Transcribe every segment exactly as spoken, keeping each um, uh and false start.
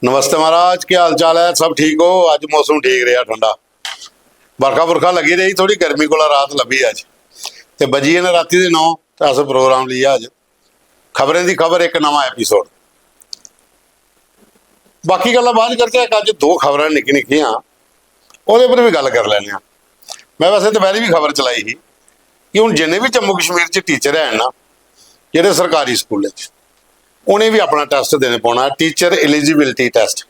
नमस्ते महाराज, केह् हाल चाल ऐ? सब ठीक हो? अज्ज मौसम ठीक रेहा, ठंडा, बरखा बुरखा लगी रेही, थोड़ी गर्मी कोला राहत लब्भी अज्ज। ते बजी गे न रातीं दे नौ, ते अस प्रोग्राम लेइयै अज्ज खबरें दी खबर, इक नमां एपिसोड। बाकी गल्लां बाद च करचै, इक अज्ज दो खबरां निक्की निक्कियां, ओह्दे पर बी गल्ल करी लैन्ने आं। में वैसे दपैह्री बी खबर चलाई ही कि हून जिन्ने बी जम्मू कश्मीर च टीचर हैन ना, जेह्ड़े सरकारी स्कूलें च, उ'नें बी अपना टैस्ट देने पौना, टीचर एलिजिबिलिटी टैस्ट,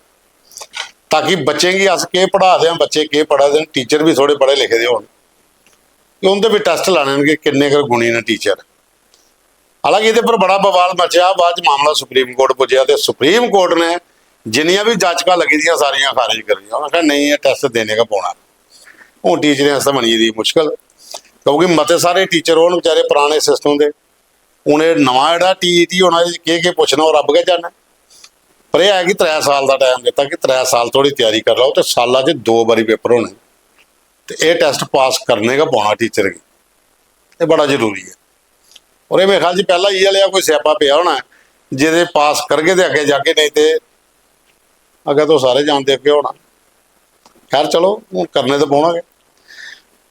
ताकि बच्चें गी अस केह् पढ़ा दे आं, बच्चे केह् पढ़ा दे न, टीचर बी थोह्ड़े पढ़े लिखे दे होन, ते उं'दे बी टैस्ट लाने न कि किन्ने कर गुणी न टीचर। हालांकि एह्दे पर बड़ा बवाल मचेआ, बाद च मामला सुप्रीम कोर्ट पुज्जेआ ते सुप्रीम कोर्ट ने जिन्नियां बी याचिकां लग्गी दियां, सारियां खारिज करी दियां। उ'नें आखेआ, "नेईं, एह् टैस्ट देने गै पौना।" हून टीचरें आस्तै बनी गेदी मुश्कल, क्योंकि मते सारे टीचर ओह् न बेचारे पराने सिस्टम दे। हून एह् नमां जेह्ड़ा टीईटी होना, एह्दे च केह् केह् पुच्छना, ओह् रब्ब गै जानै। पर एह् ऐ कि त्रै साल दा टाइम दित्ता कि त्रै साल धोड़ी त्यारी करी लैओ, ते साला च दो बारी पेपर होने, ते एह् टैस्ट पास करने गै पौना टीचर गी। एह् बड़ा जरूरी ऐ। और एह् मेरे ख्याल च पैह्ला इ'यै लेहा कोई स्यापा पेआ होना ऐ, जेह्दे पास करगे ते अग्गें जागे, नेईं ते अग्गें तुस सारे जानदे केह् होना। खैर, चलो, हून करने ते पौना गै।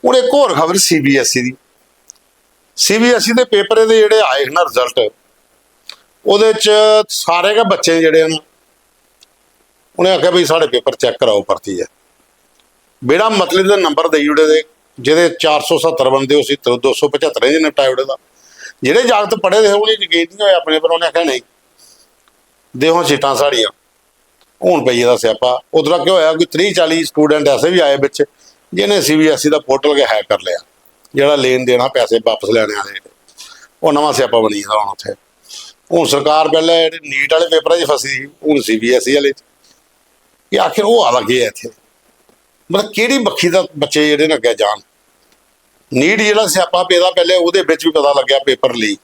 हून इक होर खबर सीबीएसई दी। सीबीएसई दे पेपरें दे जेह्ड़े आए हे ना रिजल्ट, ओह्दे च सारे गै बच्चे जेह्ड़े न, उ'नें आखेआ, "भाई, साढ़े पेपर चैक कराओ परतियै।" बेड़ा मतलबी दे नंबर देई ओड़े दे, जेह्दे चार सौ सत्तर बनदे, उसी दो सौ पचत्तरें च निपटाई ओड़े दा। जेह्ड़े जागत पढ़े दे हे, उ'नेंगी यकीन निं होएआ अपने पर, उ'नें आखेआ, "नेईं, देओ हां सीटां साढ़ियां।" हून पेई गेदा स्यापा। उद्धरा केह् होएआ, कोई त्रीह् चाली स्टूडेंट ऐसे बी आए बिच, जि'नें सीबीएसई दा पोर्टल गै हैक करी लेआ, जेह्ड़ा लेन देन हा पैसे बापस लैने आह्ले, ओह् नमां स्यापा बनी गेदा हून उत्थै। हून सरकार पैह्लें जेह्ड़े नीट आह्ले पेपरै च फसी दी ही, हून सीबीएसई आह्ले च। एह् आखिर होआ दा केह् ऐ इत्थै? मतलब, केह्ड़ी बक्खी दा बच्चे जेह्ड़े न अग्गें जान? नीट जेह्ड़ा स्यापा पेदा पैह्लें, ओह्दे बिच बी पता लग्गेआ पेपर लीक,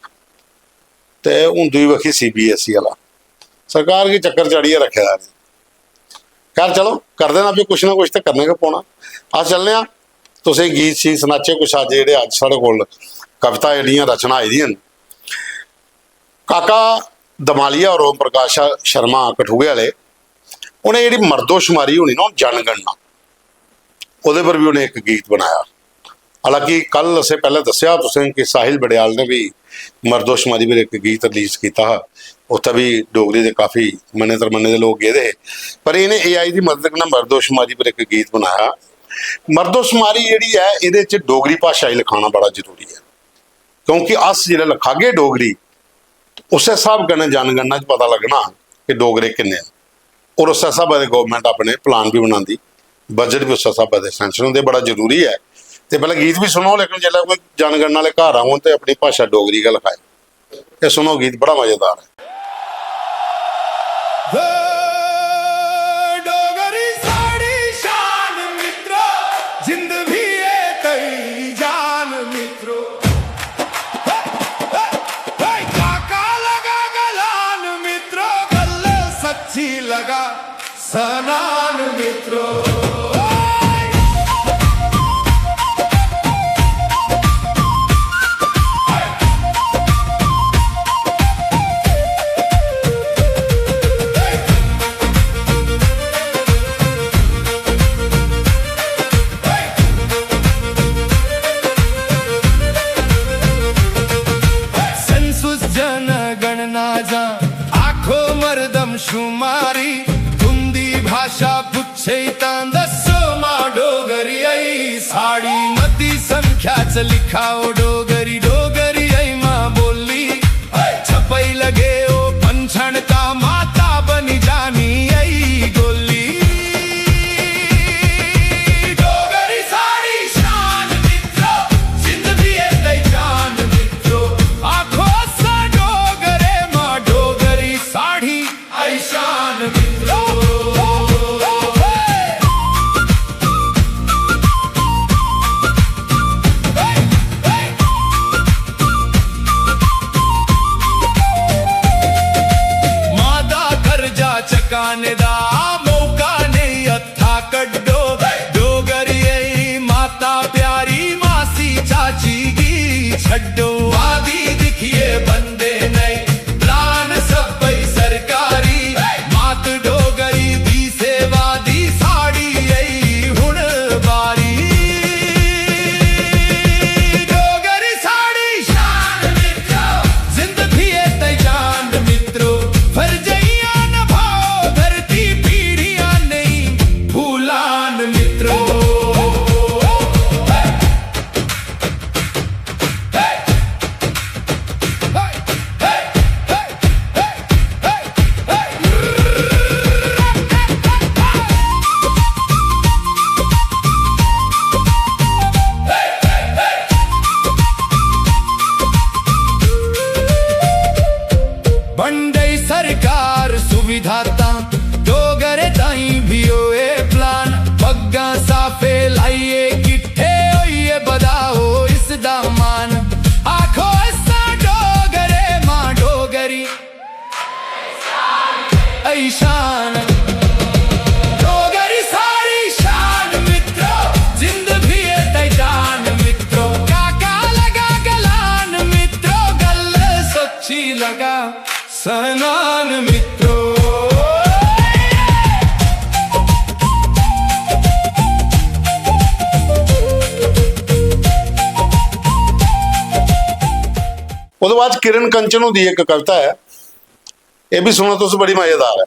ते हून दूई बक्खी सीबीएसई आह्ला। सरकार गी चक्कर चाढ़ियै रक्खे दा इ'नें। खैर, चलो, करदे ना, फ्ही कुछ ना कुछ ते करने गै पौना। अस चलने आं, तुसें गीत शीत सनाचै कुछ। अज्ज जेह्ड़े, अज्ज साढ़े कोल कविता जेह्ड़ियां रचना आई दियां न। काका दमालिया और ओम प्रकाश शर्मा कठुए आह्ले, उ'नें जेह्ड़ी मर्दोशमारी होनी ना, ओह् जनगणना, ओह्दे पर बी उ'नें इक गीत बनाया। हालांकि कल असें पैह्लें दस्सेआ तुसें कि साहिल बड़ेयाल ने बी मर्दोशमारी पर इक गीत रिलीज कीता हा, उत्थै बी डोगरी दे काफी मन्ने तरमन्ने दे लोक गेदे हे, पर इ'नें एआई दी मदद कन्नै मर्दोशमारी पर इक गीत बनाया। मर्दोशमारी जेह्ड़ी ऐ, एह्दे च डोगरी भाशा गी लखाना बड़ा जरूरी ऐ, क्योंकि अस जिसलै लखागे डोगरी, उस्सै स्हाब कन्नै जनगणना च पता लग्गना कि डोगरे किन्ने न। और उस्सै स्हाबै दे गौरमैंट अपने प्लान बी बनांदी, बजट बी उस्सै स्हाबै दे सैंक्शन होंदे। बड़ा जरूरी ऐ। ते पैह्लें गीत बी सुनो, लेकिन जेल्लै कोई जनगणना आह्ले घर औन ते अपनी भाशा डोगरी गै लखाए। एह् सुनो, गीत बड़ा मजेदार ऐ। हे डोगरी साढ़ी शान मित्रो, जिंद भी है तेरी जान मित्रो। हे, हे, हे, काका लगा गलान मित्रो, गल्ल सच्ची लगा सनान मित्रो। सेंसुस जनगणना जा आखो मर्दमशुमारी, तुंदी भाशा पुच्छे तां दस्सो मां डोगरी आई। साढ़ी मती संख्या च लिखाओ डोगरी, डोगरी आई मां बोली। छपई लगे ओ पंछण तां माता बनी जानी आई गोली। डोगरी साढ़ी शान मित्रो, जिंद भी है तेरी जान मित्रो। आखो असां डोगरे मां डोगरी साढ़ी आई शान मित्रो। मां दा कर्जा चकाने दा मौका नेईं हत्था कड्डो। डोगरिये माता प्यारी मासी चाची गी छड्डो। आदि दिखिए बंदे नहीं प्लान सब सरकारी। मात डोगरी तो अज्ज किरण कंचन हुंदी इक कविता ऐ, एह् बी सुनो तुस, बड़ी मजेदार ऐ।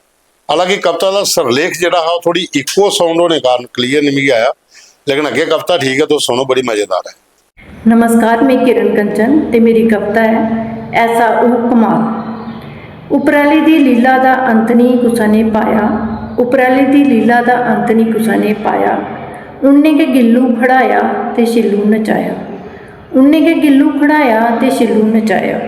हालांकि कविता दा सिरलेख जेह्ड़ा हा, ओह् थोह्ड़ी इक्को साउंड होने कारण क्लियर निं मिगी आया, लेकिन अग्गें कविता ठीक ऐ, तुस सुनो, बड़ी मजेदार ऐ। नमस्कार, में किरण कंचन ते मेरी कविता ऐ ऐसा ओह् कमाल। उपराली दी लीला दा अंत निं कुसै ने पाया, उपराली दी लीला दा अंत निं कुसै ने पाया। उन्ने गै गिल्लू खड़ाया ते शिल्लू नचाया, उन्ने गै गिल्लू खड़ाया ते शिल्लू नचाया।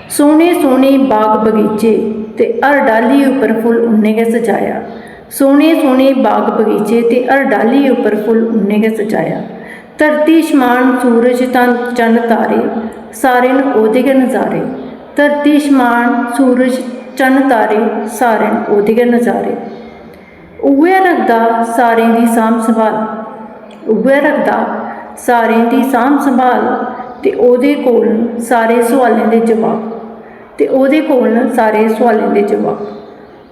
सोह्ने सोह्ने बाग बगीचे ते हर डाह्ल्ली उप्पर फुल्ल उन्ने गै सजाया, सोह्ने सोह्ने बाग बगीचे ते हर डाह्ल्ली उप्पर फुल्ल उन्ने गै सजाया। धरती शमान सूरज तन चन्न तारे, सारे न ओह्दे गै नजारे। धरती शमान सूरज चन्न तारे, सारे न ओह्दे गै नजारे। उ'ऐ रखदा सारें दी सांभ संभाल, उ'ऐ रखदा सारें दी सांभ संभाल। ते ओह्दे कोल न सारे सोआलें दे जवाब, ते ओह्दे कोल न सारे सोआलें दे जवाब।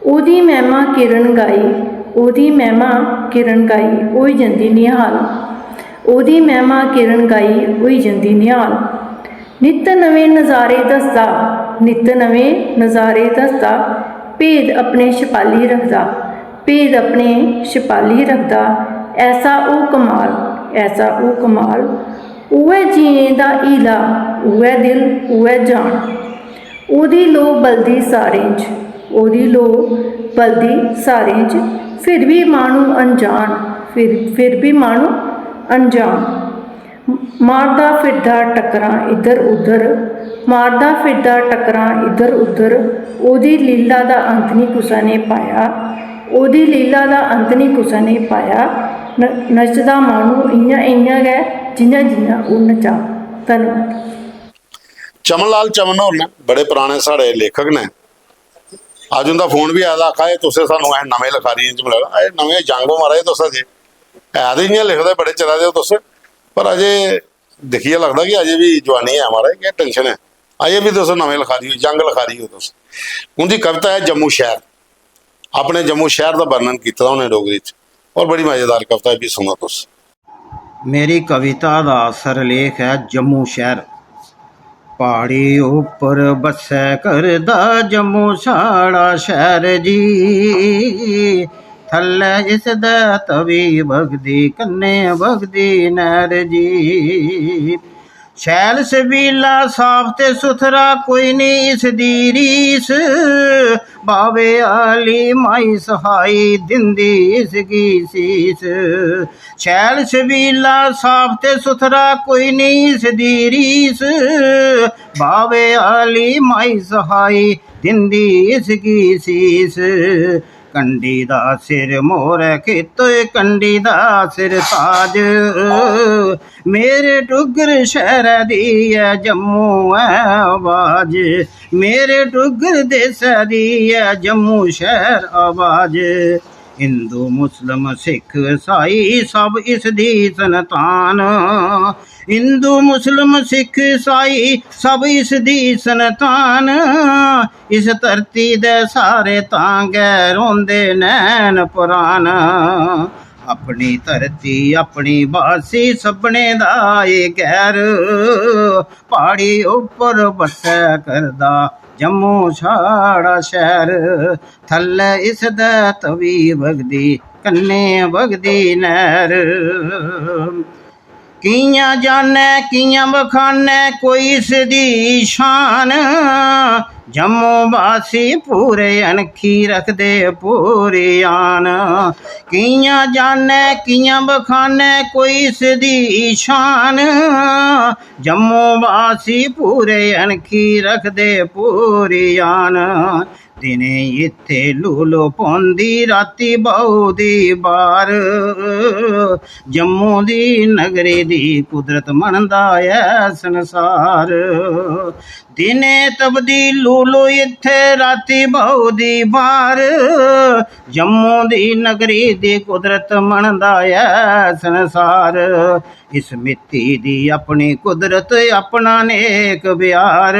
ओह्दी मैह्मा किरण गाई, ओह्दी मैह्मा किरण गाई होई जंदी निहाल, ओह्दी मैह्मा किरण गाई होई जंदी निहाल। नित्त नमें नजारे दसदा, नित्त नमें नजारे दसदा, भेद अपने छपाली रखदा, भेद अपने छपाली रखदा। ऐसा ओह् कमाल, ऐसा ओह् कमाल। उ'ऐ जीने दा हीला, उ'ऐ दिल, उ'ऐ जान। ओह्दी लोऽ बलदी सारें च, ओह्दी लोऽ बलदी सारें च, फिर बी माह्नू अनजान, फिर फिर बी माह्नू अनजान। मारदा फिरदा टक्करां इद्धर उद्धर, मारदा फिरदा टक्करां इद्धर उद्धर। ओह्दी लीला दा अंत निं कुसै ने पाया, ओह्दी लीला दा अंत निं कुसै ने पाया। न- नचदा माह्नू इ'यां इ'यां गै जि'यां जि'यां ओह् नचा। धन्नवाद। चमन लाल चमन होर न, बड़े पराने साढ़े लेखक न। अज्ज उं'दा फोन बी आए दा, आखा दे, "तुसें सानूं असें नमें लखारियें च मिलाया।" अरे नमें young ओ महाराज तुस अजें, है ते इ'यां लिखदे बड़े चिरा दे ओ तुस, पर अजें दिक्खियै लगदा कि अजें बी जवानी ऐ महाराज, केह् tension ऐ, अजें बी तुस नमें लखारी ओ, young लखारी ओ तुस। उं'दी कविता ऐ जम्मू शैह्र, अपने जम्मू शैह्र दा वर्णन कीते दा उ'नें डोगरी च, होर बड़ी मजेदार कविता ऐ, बी सुनो तुस। मेरी कविता दा सिरलेख ऐ जम्मू शैह्र। प्हाड़ी उप्पर बस्सै करदा जम्मू साढ़ा शैह्र जी। थल्लै इसदै तवी बगदी, कन्नै बगदी नैह्र जी। शैल सबीला, साफ ते सुथरा, कोई निं इसदी रीस। बावे आह्ली माई सहाई, दिंदी इसगी सीस। शैल सबीला, साफ ते सुथरा, कोई निं इसदी रीस। बावे आह्ली माई सहाई, दिंदी इसगी सीस। कंडी दा सिर मोरै खित्तोए, कंडी दा सिर ताज। मेरे डुग्गर शैह्रै दी ऐ जम्मू ऐ अवाज। मेरे डुग्गर देसै दी ऐ जम्मू शैह्र अवाज। हिंदू मुस्लिम सिख ईसाई सब इसदी संतान। हिंदू मुस्लिम सिख ईसाई सब इसदी संतान। इस धरती दे सारे तां गै रोंदे नैन प्राण। अपनी धरती अपनी बासी, सभनें दा एह् गैह्र। प्हाड़ी उप्पर बस्सै करदा जम्मू साढ़ा शैह्र। थल्लै इसदै तवी बगदी, कन्नै बगदी नैह्र। कि'यां जानै कि'यां बखानै कोई इसदी शान। जम्मू बासी पूरे अनखी रखदे पूरी आन। कि'यां जानै कि'यां बखानै कोई इसदी शान। जम्मू बासी पूरे अनखी रखदे पूरी आन। दिनें इत्थै लू लू पौंदी, राती बौह्दी बार। जम्मू दी नगरी दी कुदरत मनदा ऐ संसार। दिनें तपदी लू लू इत्थै, राती बौह्दी बार। जम्मू दी नगरी दी कुदरत मनदा ऐ संसार। इस मिट्टी दी अपनी कुदरत, अपना नेक ब्यार।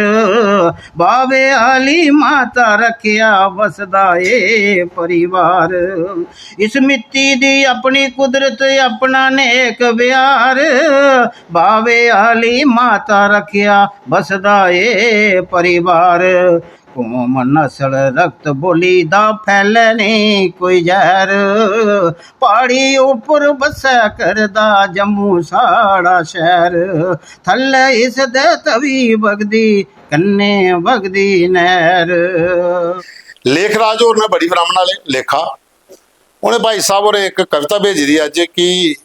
बावे आह्ली माता रक्खी रखेआ, बसदा ए परिवार। इस मिट्टी दी अपनी कुदरत, अपना नेक प्यार, बावे आली माता रखेआ, बसदा ए परिवार। कौम नस्ल रक्त बोली दा, फैले नेईं कोई जैह्र। प्हाड़ी उप्पर बस्सै करदा जम्मू साढ़ा शैह्र, थल्लै इस दे तवी बगदी, कन्नै बगदी नैह्र। लेखराज होर ने बड़ी ब्राह्मण आह्ले लेखा, उ'नें भाई साहब होरें इक कविता भेजी दी अज्ज कि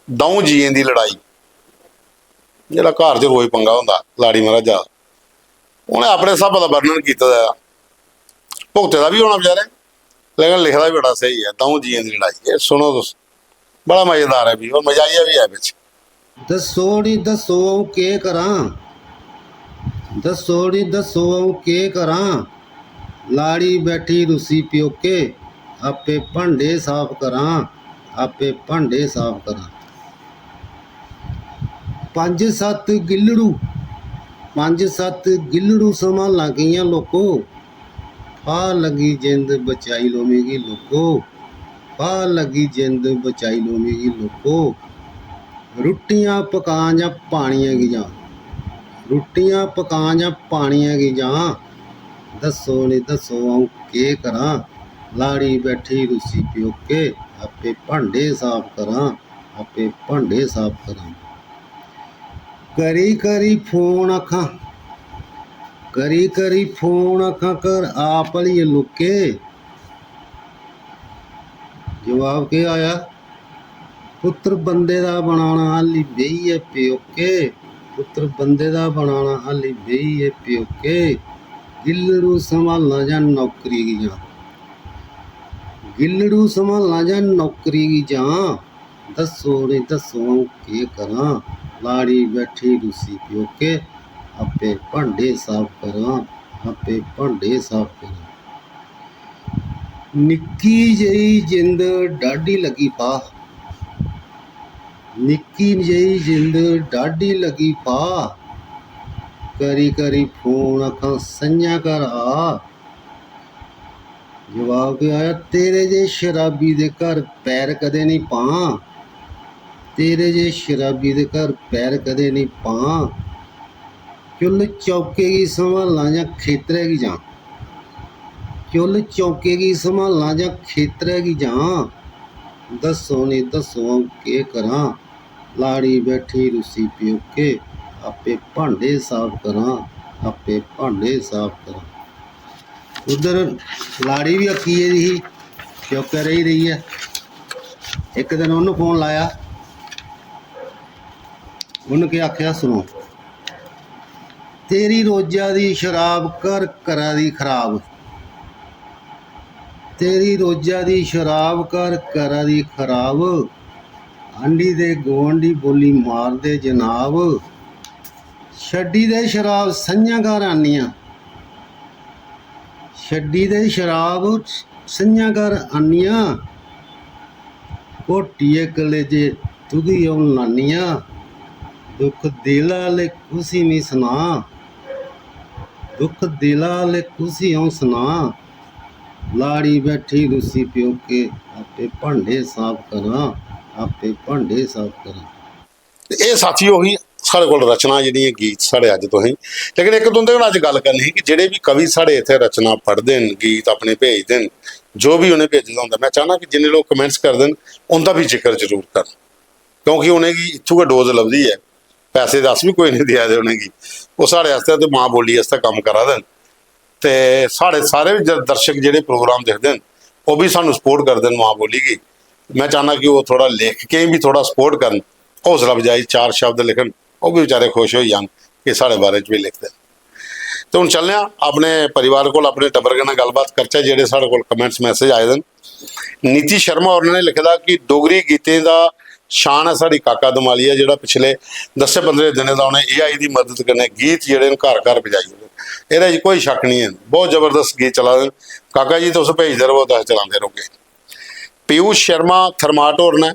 द'ऊं जियें दी लड़ाई, जेह्ड़ा घर च रोज पंगा होंदा लाड़ी महाराजा, उ'नें अपने स्हाबै दा वर्णन कीते दा ऐ। भुगते दा बी होना बचैरें, लेकिन लिखे दा बी बड़ा स्हेई ऐ। द'ऊं जियें दी लड़ाई, एह् सुनो तुस, बड़ा मजेदार ऐ भी, और मजाइया बी ऐ बिच। दस्सो नी दस्सो अ'ऊं केह् करां, दस्सो नी दस्सो अ'ऊं केह् करां, लाड़ी बैठी रुस्सी प्योके, आपे भांडे साफ करां, आपे भांडे साफ करां। पंज सत्त गिल्लड़ू, पंज सत्त गिल्लड़ू संभालां कि'यां लोको, फा लगी जिंद बचाई लो मिगी लोको, फा लगी जिंद बचाई लो मिगी लोको। रुट्टियां पकां जां पानियां गी जां, रुट्टियां पकां जां पानियां गी जां, दस्सो नी दस्सो अ'ऊं केह् करां, लाड़ी बैठी रुस्सी प्योके, आपे भांडे साफ करां, आपे भांडे साफ करां। करी करी फोन आखां, करी करी फोन आखां, घर आ भलिये लुक्के। जवाब केह् आया? पुत्तर बंदे दा बनाना हाली बेहियै प्योके, पुत्तर बंदे दा बनाना हाली बेहियै प्योके। गिल्लड़ू संभालां जां नौकरी गी जां, गिल्लड़ू संभालां जां नौकरी गी जां, दस्सो नी दस्सो अ'ऊं केह् करां, लाड़ी बैठी रुस्सी प्योके, आपे भांडे साफ करां, आपे भांडे साफ करां। निक्की जेही जिंद डाढी लगी फा, निक्की जेही जिंद डाढी लगी फा, करी करी फोन आखां संञा घर आ। जवाब केह् आया? तेरे जे शराबी दे घर पैर कदें निं पां, तेरे जे शराबी दे घर पैर कदें निं पां। चुल्ल चौके गी संभालां जां खेतरै गी जां, चुल्ल चौके गी संभालां जां खेतरै गी जां, दस्सो निं दस्सो अ'ऊं केह् करां। लाड़ी बैठी रुस्सी प्योके, आपे भांडे साफ करां, आपे भांडे साफ करां। उद्धर लाड़ी बी अक्की गेदी ही, प्योकै रेही रेही ऐ। इक दिन उन्न फोन लाया, उन्न केह् आखेआ सुनो। तेरी रोजा दी शराब घर करा दी खराब, तेरी रोजा दी शराब घर करा दी खराब, आंढी ते गुआंढी बोली मारदे जनाब। छड्डी दे शराब संञा घर आनियां, छड्डी दे शराब संञा घर आनियां, घोटियै कलेजे तुगी अ'ऊं लानियां। दुख दिला आह्ले कुसी निं सनां, दुख दिला आह्ले कुसी अ'ऊं सनां। लाड़ी बैठी रुस्सी प्योके, आपे भांडे साफ करां, आपे भांडे साफ करां। ते एह् साथियो ही साढ़े कोल रचना जेह्ड़ियां गीत साढ़े अज्ज तुसें, लेकिन इक तुं'दे कन्नै अज्ज गल्ल करनी ही कि जेह्ड़े बी कवि साढ़े इत्थै रचना पढ़दे न, गीत अपने भेजदे न, जो बी उ'नें भेजे दा होंदा, में चाह्न्नां कि जिन्ने लोक कमेंट्स करदे न उं'दा बी जिक्र जरूर करन, क्योंकि उ'नेंगी इत्थूं गै डोज लभदी ऐ। पैसे ते अस बी कोई निं देआ दे उ'नेंगी, ओह् साढ़े आस्तै ते मां बोली आस्तै कम्म करा दे न। ते साढ़े सारे बी ज-, दर्शक जेह्ड़े प्रोग्राम दिखदे न, ओह् बी सानूं सपोर्ट करदे न मां बोली गी। में चाह्न्नां कि ओह् थोह्ड़ा लेखकें गी बी थोह्ड़ा सपोर्ट करन, हौसला अफजाई, चार शब्द लिखन, ओह् बी बेचारे खुश होई जान कि साढ़े बारे च बी लिखदे न। ते हून चलने आं अपने परिवार कोल, अपने टब्बर कन्नै गल्लबात करचै, जेह्ड़े साढ़े कोल कमेंट्स मैसेज आए दे न। नीति शर्मा होर ने लिखे दा कि डोगरी गीतें दा शान ऐ साढ़ी काका दमालिया, जेह्ड़ा पिछले दस्सें पंदरें दिनें दा उ'नें एआई दी मदद कन्नै गीत जेह्ड़े न घर घर पजाई ओड़े। एह्दे च कोई शक्क निं ऐ, बहुत जबरदस्त गीत चला दे न। काका जी तुस भेजदे र'वो ते अस चलांदे रौह्गे। पीयूष शर्मा थरमाट होर न,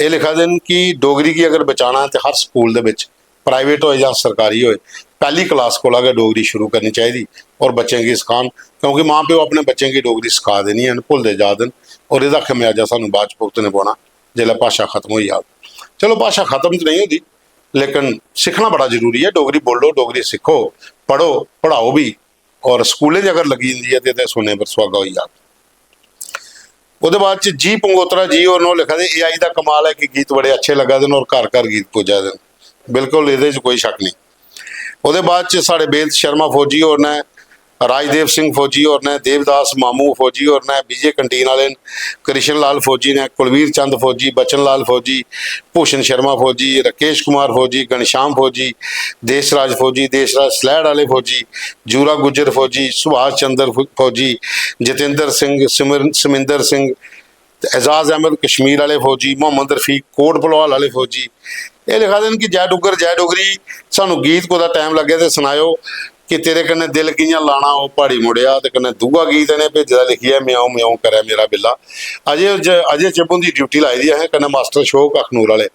एह् लिखा दे न कि डोगरी गी अगर बचाना ऐ ते हर स्कूल दे बिच, प्राइवेट होए जां सरकारी होए, पैह्ली क्लास कोला गै डोगरी शुरू करनी चाहिदी और बच्चें गी सखान, क्योंकि मां प्यो अपने बच्चें गी डोगरी सखा दे निं हैन, भुलदे जा दे न। और एह्दा खमेआजा सानूं बाद च भुगतने पौना, जिसलै भाशा खत्म होई जाग। चलो, भाशा खत्म ते नेईं होंदी, लेकिन सिक्खना बड़ा जरूरी ऐ। डोगरी बोलो, डोगरी सिक्खो, पढ़ो, पढ़ाओ बी। और स्कूलें च अगर लग्गी जंदी ऐ ते, ते सुन्ने पर सुहागा होई जाग। ओह्दे बाद च जी पंगोत्रा जी होर न, ओह् लिखा दे, "एआई दा कमाल ऐ कि गीत बड़े अच्छे लग्गा दे न और घर घर गीत पुज्जा दे न।" बिल्कुल, एह्दे च कोई शक नेईं। ओह्दे बाद च साढ़े वेद शर्मा फौजी होर न, राजदेव सिंह फौजी होर न, देवदास मामू फौजी होर न, विजय कंटीन आह्ले न, कृष्ण लाल फौजी न, कुलवीर चंद फौजी, बचन लाल फौजी, भूषण शर्मा फौजी, राकेश कुमार फौजी, घनश्याम फौजी, देशराज फौजी, देशराज सलैड़ आह्ले फौजी, जूरा गुज्जर फौजी, सुभाष चंद्र फौ-, फौजी, जतेंद्र सिंह, सिमर-, समिंदर सिंह, ते एजाज अहमद कश्मीर आह्ले फौजी, मोहम्मद रफीक कोट भलवाल आह्ले फौजी। एह् लिखा दे न कि "जय डुग्गर, जय डोगरी, सानू गीत कुतै टैम लग्गे ते सनाएओ कि तेरे कन्नै दिल कि'यां लाना ओ प्हाड़ी मुड़ेआ।" ते कन्नै दूआ गीत इ'नें भेजे दा लिखियै, "म्याऊं म्याऊं करै मेरा बिल्ला।" अजय ज-, अजय चिब हुंदी ड्यूटी लाई दी असें, कन्नै मास्टर अशोक अखनूर आह्ले,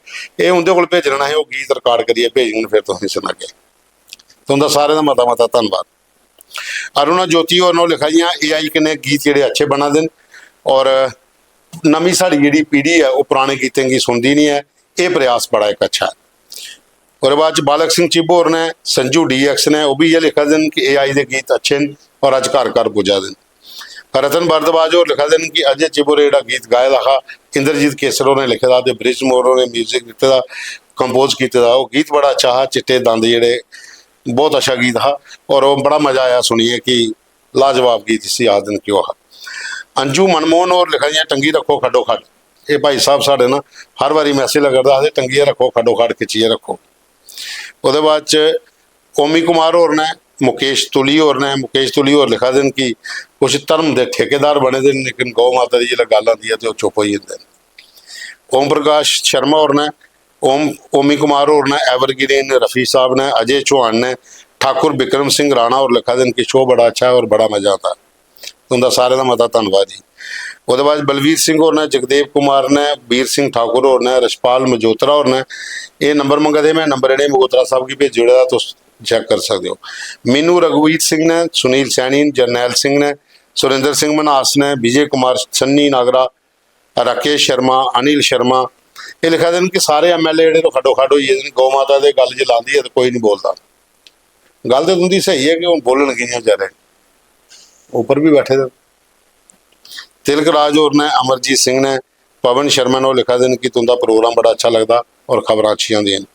एह् उं'दे कोल भेजन, असें ओह् गीत रिकार्ड करियै भेजङन, फिर तुसें सनागे। तुं'दा सारें दा मता मता धन्नबाद। अरुणा ज्योति होर न, ओह् लिखा दियां, "एआई कन्नै गीत जेह्ड़े अच्छे बना दे न और नमीं साढ़ी जेह्ड़ी पीढ़ी ऐ, ओह् पराने गीतें गी सुनदी निं ऐ, एह् प्रयास बड़ा इक अच्छा ऐ।" ओह्दे बाद च बालक सिंह चिब होर न, संजू डीएक्स न, ओह् बी इ'यै लिखा दे न कि एआई दे गीत अच्छे न और अज्ज घर घर पुज्जा दे न। रतन भारद्वाज होर लिखा दे न कि अजय चिब होरें जेह्ड़ा गीत गाए दा हा, इंद्रजीत केसर होरें लिखे दा ते बृज मोर होरें म्यूजिक दित्ते दा, कंपोज कीते दा, ओह् गीत बड़ा अच्छा हा, चिट्टे दंद जेह्ड़े, बहुत अच्छा गीत हा। और ओह् बड़ा मजा आया सुनियै कि लाजवाब गीत इसी आखदे न केह् हा। अंजू मनमोहन होर लिखा दियां, "टंगी रक्खो खड्डो खड्ड।" एह् भाई साहब साढ़े ना हर बारी मैसेज लगदा, आखदे, "टंगियै रक्खो खड्डो खड्ड, खिच्चियै रक्खो।" ओह्दे बाद च ओमी कुमार होर न, मुकेश तुली होर न। मुकेश तुली होर लिखा दे न कि कुछ धर्म दे ठेकेदार बने दे न, लेकिन गौ माता दी जिसलै गल्ल आंदी ऐ ते ओह् चुप होई जंदे न। ओम प्रकाश शर्मा होर न, ओम, ओमी कुमार होर न, एवरग्रीन रफी साहब न, अजय चौहान न, ठाकुर बिक्रम सिंह राणा होर लिखा दे न कि शो बड़ा अच्छा ऐ और बड़ा मजा आता। तुं'दा सारें दा मता धन्नवाद जी। ओह्दे बाद बलवीर सिंह होर न, जगदेव कुमार न, बीर सिंह ठाकुर होर न, रशपाल मजोत्रा होर न। एह् नंबर मंगा दे, में नंबर इ'नें मगोत्रा साहब गी भेजी ओड़े दा, तुस चेक करी सकदे ओ। मीनू रघुवीर सिंह न, सुनील सैनी न, जरनैल सिंह न, सुरेंद्र सिंह मन्हास न, विजय कुमार, सन्नी नागरा, राकेश शर्मा, अनिल शर्मा, एह् लिखा दे न कि सारे एमएलए जेह्ड़े न, खड्डो खड्ड होई गेदे न, गौ माता दे गल्ल जे लांदी ऐ ते कोई निं बोलदा। गल्ल ते तुं'दी स्हेई ऐ कि हून बोलन कि'यां बेचारे, उप्पर बी बैठे दे। तिलक राज होर न, अमरजीत सिंह न, पवन शर्मा न, ओह् लिखा दे न कि तुं'दा प्रोग्राम बड़ा अच्छा लगदा और खबरां अच्छियां होंदियां न।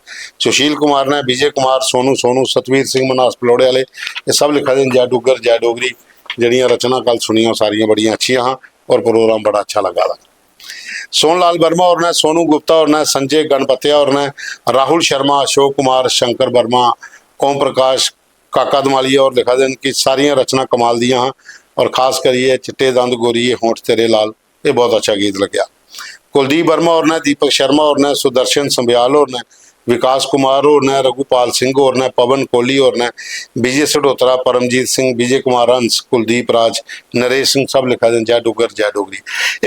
सुशील कुमार न, विजय कुमार, सोनू, सोनू, सतवीर सिंह मन्हास पलौड़े आह्ले, एह् सब लिखा दे न, "जय डुग्गर, जय डोगरी।" जेह्ड़ियां रचनां कल सुनियां, ओह् सारियां बड़ियां अच्छियां हां और प्रोग्राम बड़ा अच्छा लग्गा दा। सोहन लाल वर्मा होर न, सोनू गुप्ता होर न, संजय गणपत्या होर न, राहुल शर्मा, अशोक कुमार, शंकर वर्मा, ओम प्रकाश, काका धमालिया होर लिखा दे न कि सारियां रचनां कमाल दियां हां और खास करियै चिट्टे दंद गोरिये होंठ तेरे लाल, एह् बहुत अच्छा गीत लग्गेआ। कुलदीप वर्मा होर न, दीपक शर्मा होर न, सुदर्शन संबयाल होर न, विकास कुमार होर न, रघुपाल सिंह होर न, पवन कोहली होर न, विजय सडोत्रा, परमजीत सिंह, विजय कुमार हंस, कुलदीप राज, नरेश सिंह सब लिखा दे न, "जय डुग्गर, जय डोगरी।"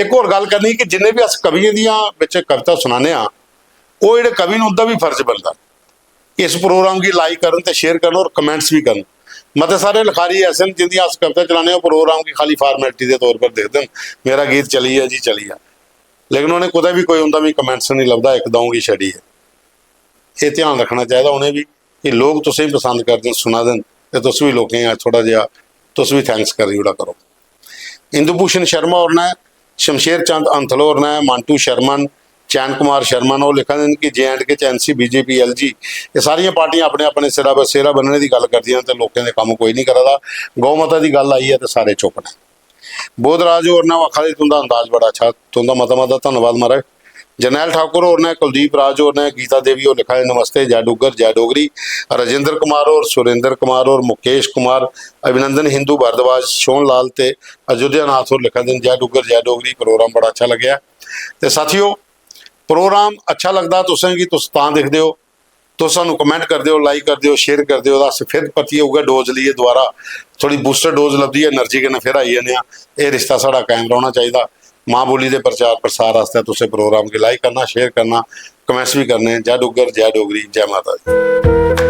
इक होर गल्ल करनी कि जिन्ने बी अस कवियें दियां बिच कविता सुनाने आं, ओह् जेह्ड़े कवि न, उं'दा बी फर्ज बनदा इस प्रोग्राम गी लाइक करन ते शेयर करन और कमेंट्स बी करन। मते सारे लखारी ऐसे न जिं'दियां अस कविता चलाने आं, प्रोग्राम गी खाली फार्मेलिटी दे तौर पर दिखदे न, "मेरा गीत चली गेआ जी, चली गेआ।" लेकिन उ'नें कुतै बी कोई उं'दा मिगी कमेंट्स नेईं लभदा, इक द'ऊं गी छड्डियै। एह् ध्यान रक्खना चाहिदा उ'नें बी कि लोक तुसेंगी पसंद करदे न, सुना दे न, ते तुस बी लोकें गी थोह्ड़ा जेहा, तुस बी थैंक्स करी ओड़ा करो। इंदुभूषण शर्मा होर न, शमशेर चंद अंथल होर न, मांटू शर्मा न, चैन कुमार शर्मा न, ओह् लिखा दे न कि जे एंड के च एनसी, बीजेपी, एलजी, एह् सारियां पार्टियां अपने अपने सिरा पर सेह्रा बन्नने दी गल्ल करदियां न ते लोकें दे कम्म कोई निं करा दा। गौ माता दी गल्ल आई ऐ ते सारे चुप्प न। बोधराज होर न, ओह् आखा दे, "तुं'दा अंदाज बड़ा अच्छा।" तुं'दा मता मता धन्नवाद महाराज। जरनैल ठाकुर होर न, कुलदीप राज होर न, गीता देवी होर लिखा दे, "नमस्ते, जय डुग्गर, जय डोगरी।" राजेंद्र कुमार होर, सुरेंद्र कुमार होर, मुकेश कुमार, अभिनंदन हिंदू भारद्वाज, शोन लाल ते अयोध्या नाथ होर लिखा दे न, "जय डुग्गर, जय डोगरी, प्रोग्राम बड़ा अच्छा लग्गेआ।" ते साथियो, प्रोग्राम अच्छा लगदा तुसें गी, तुस तां दिखदे ओ, तुस सानू कमेंट करदे ओ, लाइक करदे ओ, शेयर करदे ओ, तां अस फिर परतियै उ'ऐ डोज लेइयै दोबारा थोह्ड़ी बूस्टर डोज लभदी ऐ, एनर्जी कन्नै फिर आई जन्ने आं। एह् रिश्ता साढ़ा कायम रौह्ना चाहिदा। मां बोली दे प्रचार प्रसार आस्तै तुसें प्रोग्राम गी लाइक करना, शेयर करना, कमेंट्स बी करने। जय डुग्गर, जय डोगरी, जय माता दी।